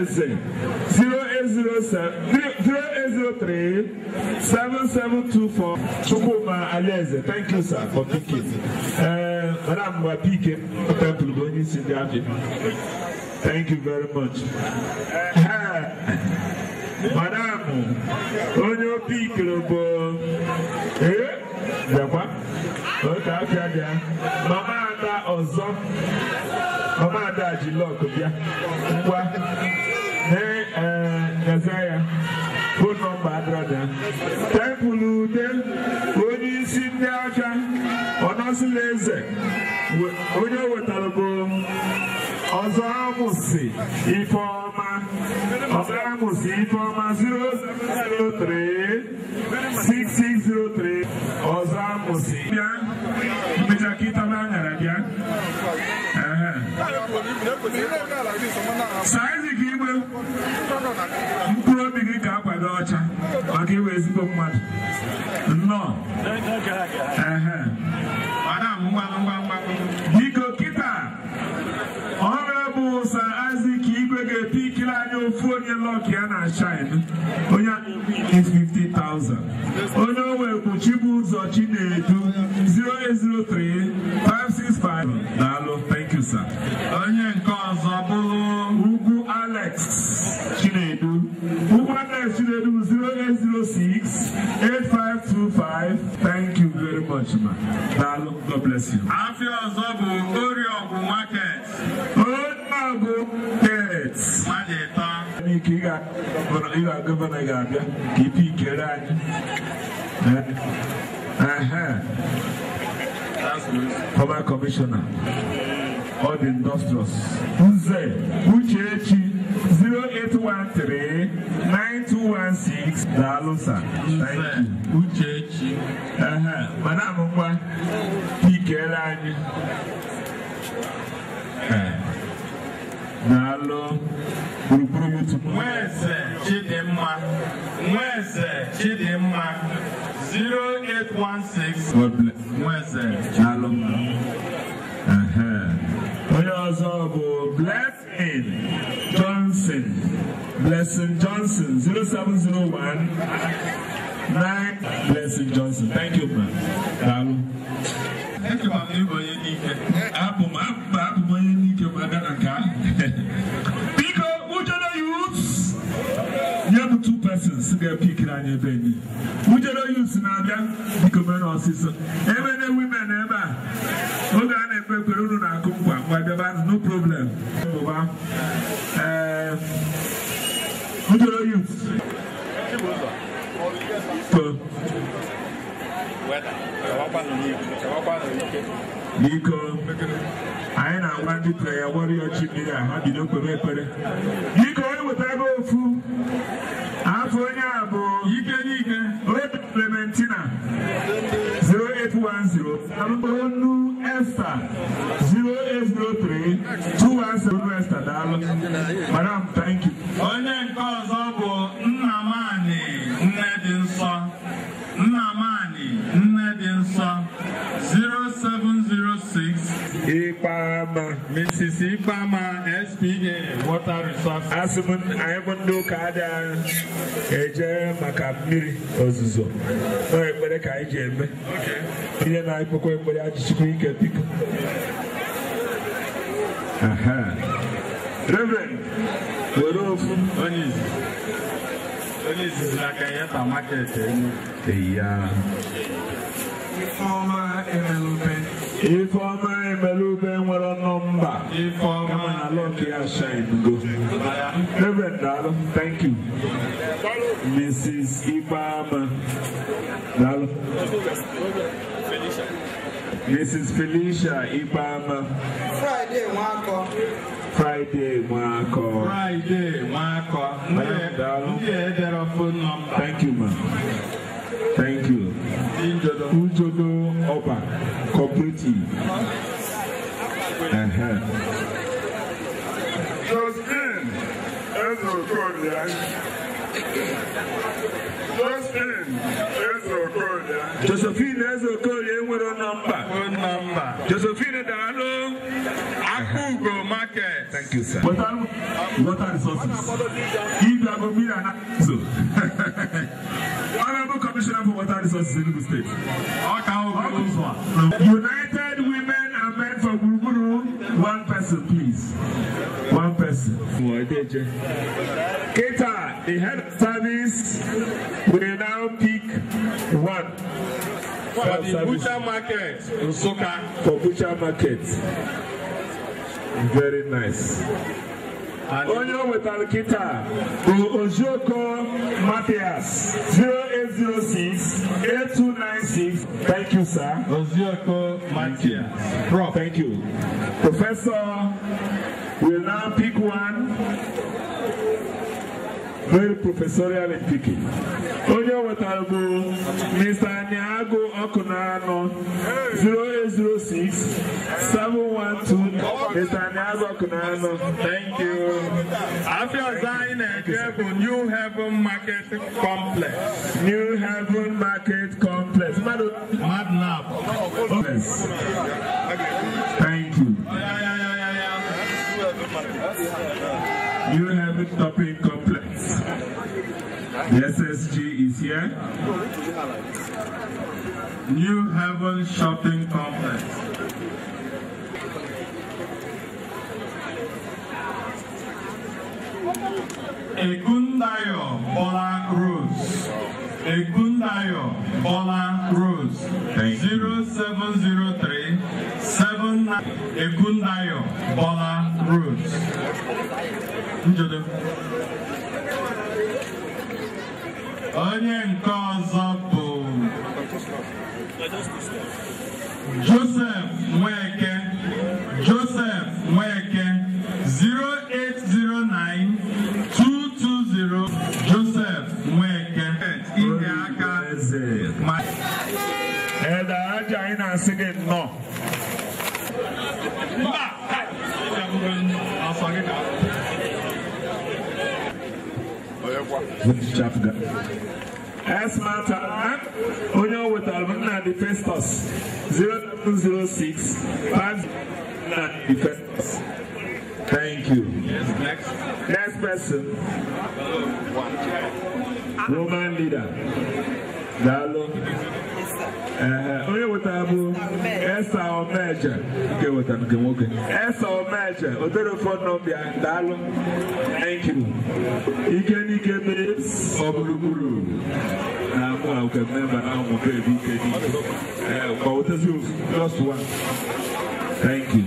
Alaeze 0803 7724 Chukwuma Alaeze. Thank you, sir, for picking. Madam Wapike Temple bụ onye isi ndị afịa. Thank you very much. Madam, onye opikere bụ bịakwa oke afịa bịa. Mama Ada ọzọ, Mama Ada ji lọk bịa. Ngwa neze ya phone number adịrọ ya. Temple Ude onye isi ndị afịa ọnọsịla eze onye o wetara bụ Ọzọ Amụsị Ifeọma. Ọzọ Amụsị Ifeọma 0703 6603. Ọzọ Amụsị bịa mmecha ka ịtaba aṅara bịa. Saizi ka igwe mkpụrụ obi gị ka akwado ọcha maka iwe ezigbo mmadụ. Nnọọ. Biko kịta Honorable Sir Isaac Igwe ga-epikiri anyị ofu onye lọk ya na shine. Onye a is 50,000. Onye o wee bụ Chibuzo Chinedu 0803 565. Daalụ, thank you, sir. Onye nke ọzọ bụrụ Ugwu Alex Chinedu. Ugwu Alex Chinedu 0806 8525. Thank you very much, ma. Daalụ, God bless you. Afịa ọzọ bụ Oriọgwụ Market. Oriọgwụ Market. Mmadụ ịtọ. Ike ị ga-gọvanọ ga-abịa ka ipe ikere anyị. Former commissioner, all the industrious. Nze Uchechi 0813 9216. Daalụ sir. Thank you. Uchechi. Madam ngwa pikere anyị. Daalụ. Gburugburu YouTube. Nweze Chidimma. Nweze Chidimma 0816. God bless. Nweze. Daalụ. Onye ọzọ bụ Blessing Johnson. Blessing Johnson 0701 9. Blessing Johnson. Thank you, ma. Daalụ. Abụ m onye n'ike ma aga na nke ahụ. Biko, Ujodo youths, nye m 2 persons ga-epikiri anyị ebe enyi. Ujodo youths na-abịa, biko mere ọsịsọ. Ebe na women ebe a, oge a na-ekpe ekpere unu na-akụ nkwa, ngwa bịaba, no problem. Ujodo youths. Biko, anyị na-agwa ndị prayer warrior chi mmiri a ha bido kpere ekpere. Biko, onye wetara ofu afọ onye a bụ Ike n'ike Obi Clementina 0810 Onu Esther 0803 217. Onu Esther, daalụ. Madam, thank you. Onye nke ọzọ bụ Nnamani Nne dị nsọ. Nnamani Nne dị nsọ 0706 Ikpeama. Mrs. Ikpeama SPA Water Resources. Asị m anyị bụ ndị ụka adịghị eje maka mmiri ozuzo. Ọ ekpere ka anyị ji eme. Onye na-ekpekwa ekpere ajichikwa ike biko. Reverend, were ofu. Onye izizi. Onye izizi na Kenyatta Market Enugu. Ya. Ifeọma Emelube. Ifeọma Emelube nwere nọmba. Ifeọma kama na lọk ya shine go. Reverend daalụ, thank you. Mrs. Ikpeama daalụ. Mrs. Felicia Ikpeama. Friday Nwakọ. Friday Nwakọ. Friday Nwakọ. Ndị edere phone number. Thank you, ma. Thank you. Ujodo Oba Cooperative. Josephine Ezeokoria. Josephine Ezeokoria. Josephine Ezeokoria enwere nọmba. Phone number. Josephine daalụ. Akụgo Market. Thank you, sir. Water resources. If you are going to so. Honorable Commissioner for Water Resources in Enugu State. United Women and Men for Gburugburu. One person, please. One person. Keta, the head of service, will now pick one. For the Butcher Market, Nsukka. For Butcher Market. Very nice. Onye wetara kita bụ Ozioko Matthias, 0806 8296. Thank you, sir. Ozioko Matthias. Prof. Thank you. Professor will now pick one. Very professorial in picking. Onye wetara bụ Mr. Niago Okunano, 0806 712. Mr. Niago Okunano. Thank you. Afia ọzọ anyị na-eje bụ New Haven Market Complex. New Haven Market Complex. Madnab. Yes. Thank you. New Haven Shopping Complex. The SSG is here. New Haven Shopping Complex. Ekundayo Bola Rose. Ekundayo Bola Rose. 0703 79 Ekundayo Bola Rose. Njodo. Onye nke ọzọ bụ Joseph Nweke. Joseph Nweke 0809 220. Joseph Nweke. Ihe aka ma Eda aja anyị na-asị gị nnọọ. Mba. Ọsọ gị ka. Esmata onye o wetara bụ Nnamdi Festus, 0706 5 Nnamdi Festus. Thank you. Yes, next. Next person. Roman leader. Daalụ. Onye wetara bụ Esa Omeje. Nke wetara nke nwoke. Esa Omeje. Odere phone number ya. Daalụ. Thank you. Ike n'ike babes. Ọ gburugburu. Na mụ a nke member na ụmụ babe ike n'ike. But wetezi just one. Thank you.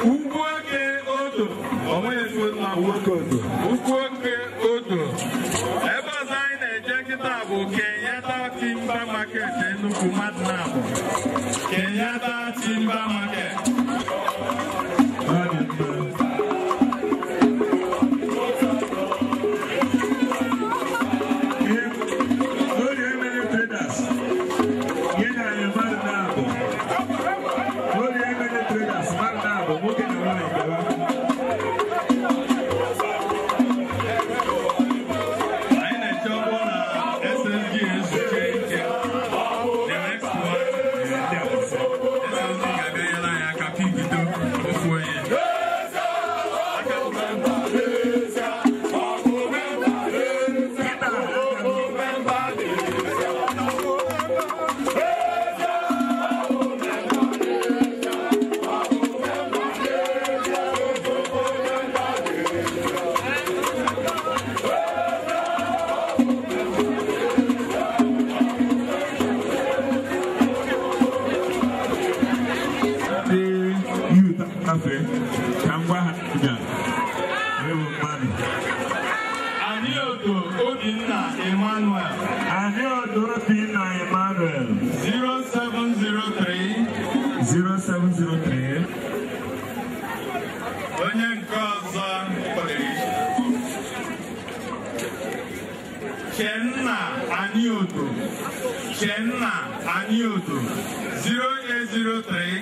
Ugwuoke Odo. Ugwuoke Odo. Ebe ọzọ anyị na-eje kịta bụ Kenyatta Timber Market Enugu Madnab. Kenyatta Timber Market. Aniodo Obinna Emmanuel. Aniodo Obinna Emmanuel. 0703 0703. Onye nke ọzọ Chenna Aniodo. Chenna Aniodo 0803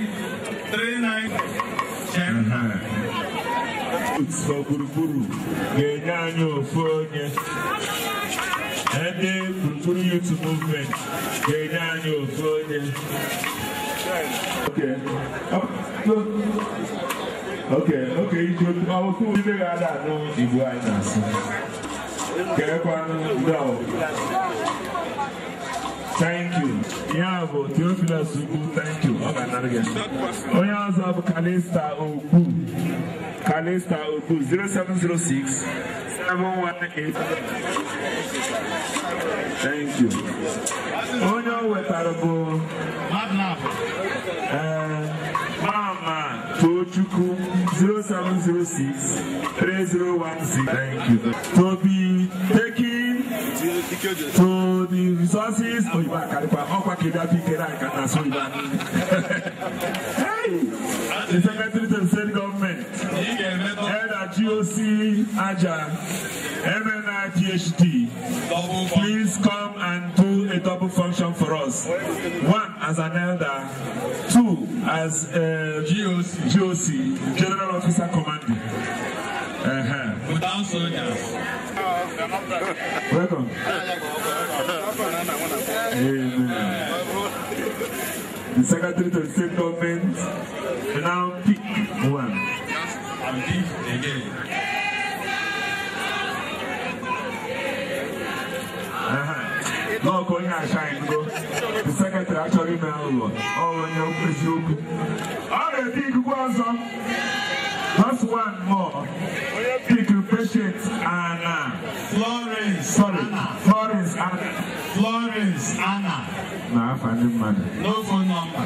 39 Chenna. For Gburugburu ga-enye anyị ofu onye. Ndị Gburugburu Youth Movement ga-enye anyị ofu onye. Okay. Okay, ofu ibe ga-ada anụ Igbo anyị na-asụ. Kerekwanụ ndị ahụ. Thank you. Ya bụ Theophilus Ugwu, thank you. Ọ ga-anara gị. Onye ọzọ bụ Kalista Ogbu. Kalista Ogbu, 0706 718. Thank you. Onye o wetara bụ Mama Tochukwu, 0706 3016. Thank you. To be taken to the resources. Hey! The Secretary to the State Government, Head at GOC Aja, MNI PhD, please come and do a double function for us. One, as an elder. Two, as a GOC, General Officer Commanding. Without soldiers. Welcome. Amen. The Secretary to the State Government will now pick one. And pick again. No, going to shine. Go. The Secretary actually now. Oh, when you already just one more. Pick patient Anna. Florence. Sorry. Anna. Florence Anna. Florence Anna. No, I find him money. No phone number.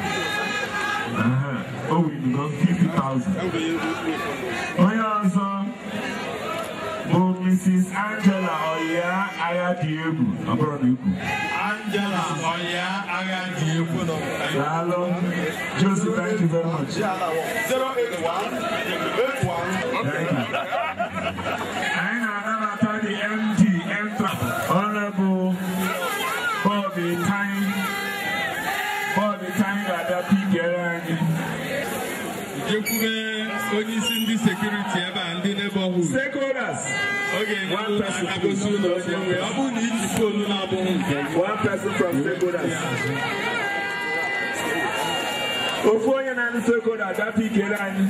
Oh, we got 50,000. Onye ọzọ bụ Mrs. Angela Oya Agadiegwu. Ọ bụrụ na ikwu. Angela Oya Agadiegwu. Daalụ. Joseph, thank you very much. 081 81. Thank you. Anyị na-anabata the MD, MTRAP, Honorable Bobby Tyne. Bobby Tyne ga-abịa pikere anyị. Jekwube onye isi ndị security ebe a, ndị neighborhood. Stakeholders. Oge One person. aka gosi ụlọ onye nwe. Ọ bụrụ na iji phone na-abụghị nke gị. One person from stakeholders. Ofu onye na ndị stakeholder abịa pikere anyị.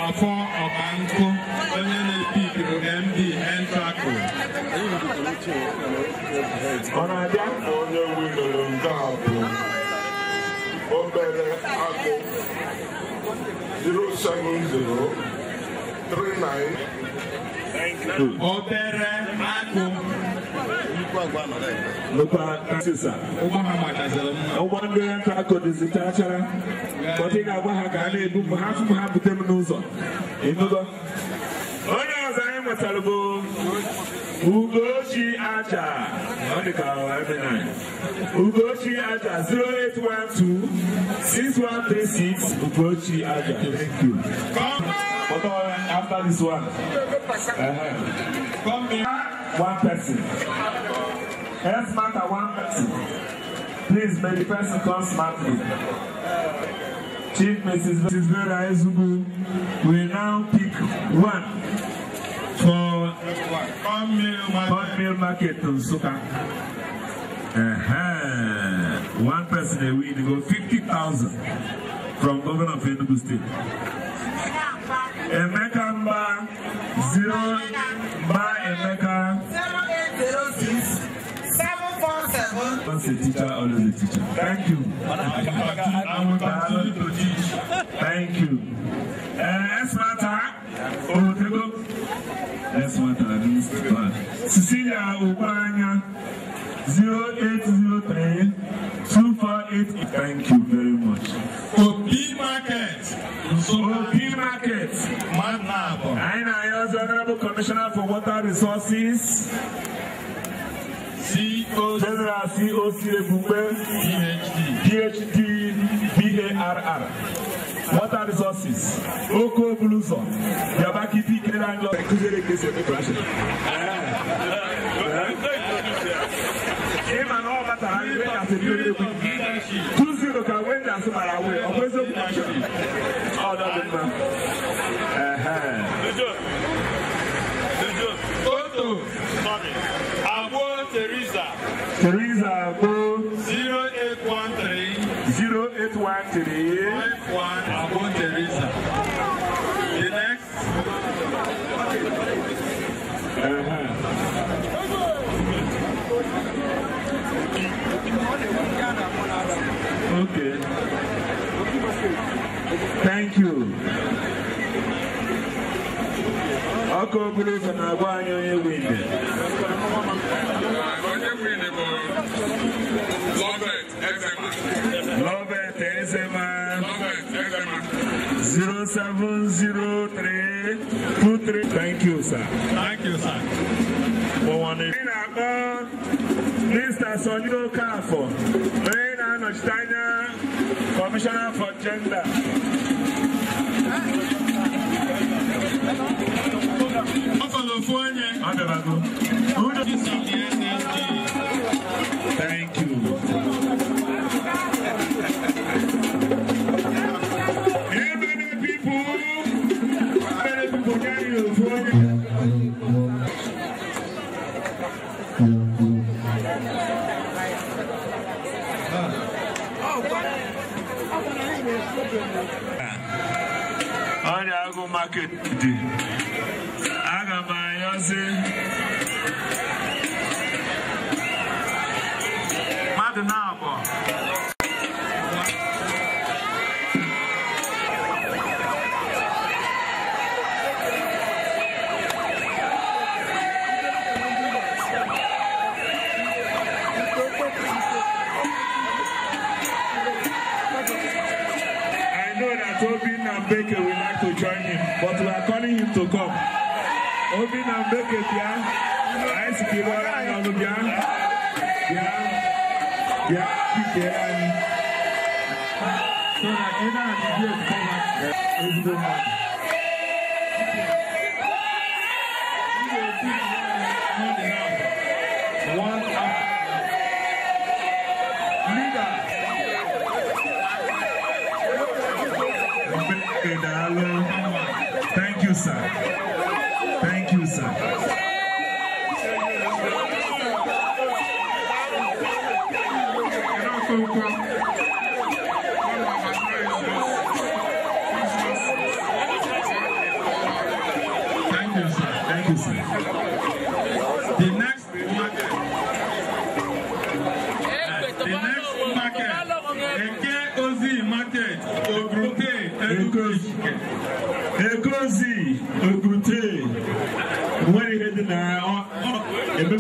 Afọ ọkankụ onye na-epik bụ MD Entraco. Ọ na-abịa? Onye winere nke a bụ obere agụ 070 39. Obere agụ. Nụkwa sisa. Ụgbọ ha machaziri mma. Ụgbọ ndị Entraco dịzi chachara. But ị ga-agwa ha ka a na-ebu m ha fụ m ha bute m n'ụzọ. Ịnụgo? Onye ọzọ anyị nwetara bụ Ugochi Aja. Ọ dị ka MNI. Ugochi Aja 0812 6136. Ugochi Aja. Thank you. Come, But after this one. Come here. One person. Health matter, one person. Please, may the person come smartly. Chief Mrs. Vera Ezugu will now pick one for Cornmeal market. Cornmeal Market to Nsukka. One person a win go 50,000 from Governor of Enugu State. Emeka Mba, zero Mba Emeka. 0806 747. Once a teacher, always a teacher. Thank you. I will continue to teach. Thank you. Esmata Otego. Esmata, this one. Cecilia Okwanya, 0803 248. Thank you very much. Opi Market. Nsukka. Opi Market. Mmadụ. Anyị na-ayọ ọzọ Honorable Commissioner for Water Resources, COC General COC Ebugbe, PhD. PhD BARR. Water Resources, Oko Obuluzo, Yabaki P. Kelango, Kuzere Kese Operation. Ịma na ọ batara ndị Rangers ebido egwu. 2-0 ka Rangers mara away, ọ bụ eziokwu na ọ dị mma. Ehe. No, sorry. Agbo Teresa. Teresa Agbo. 0813. 0813. 51 Agbo Teresa. The next. Okay. Thank you. Ọkụ okporo ụzọ na-agwa anyị onye winde. Onye winde bụ Lovett Ezema. Lovett Ezema. Lovett Ezema. 070323. Thank you, sir. Thank you, sir. Ị na-akpọ Mr. Sonny Okafor, onye na-anọchite anya Commissioner for Gender. Thank you. Many people carry you for you. Ọrịa agụ market dị. Aga m anyọzi mmadụ na-abụọ. I know that Obinna Mbeke will like to join him, but we are calling him to come. Obinna Mbeke bịa, anyị si ka ịrụọrọ anyị ọrụ bịa, bịa, bịa, bikere anyị. So that ị na-adịghị ezigbo mmadụ. One after Leader. Mbeke daalụ. Thank you, sir. Thank you, sir. Thank you, sir. Thank you, sir. The next market. The next market. Eke Ozi Market, Ogrute, Enugu. Ekozi Ogrute. Nwere ihe dị na ebe.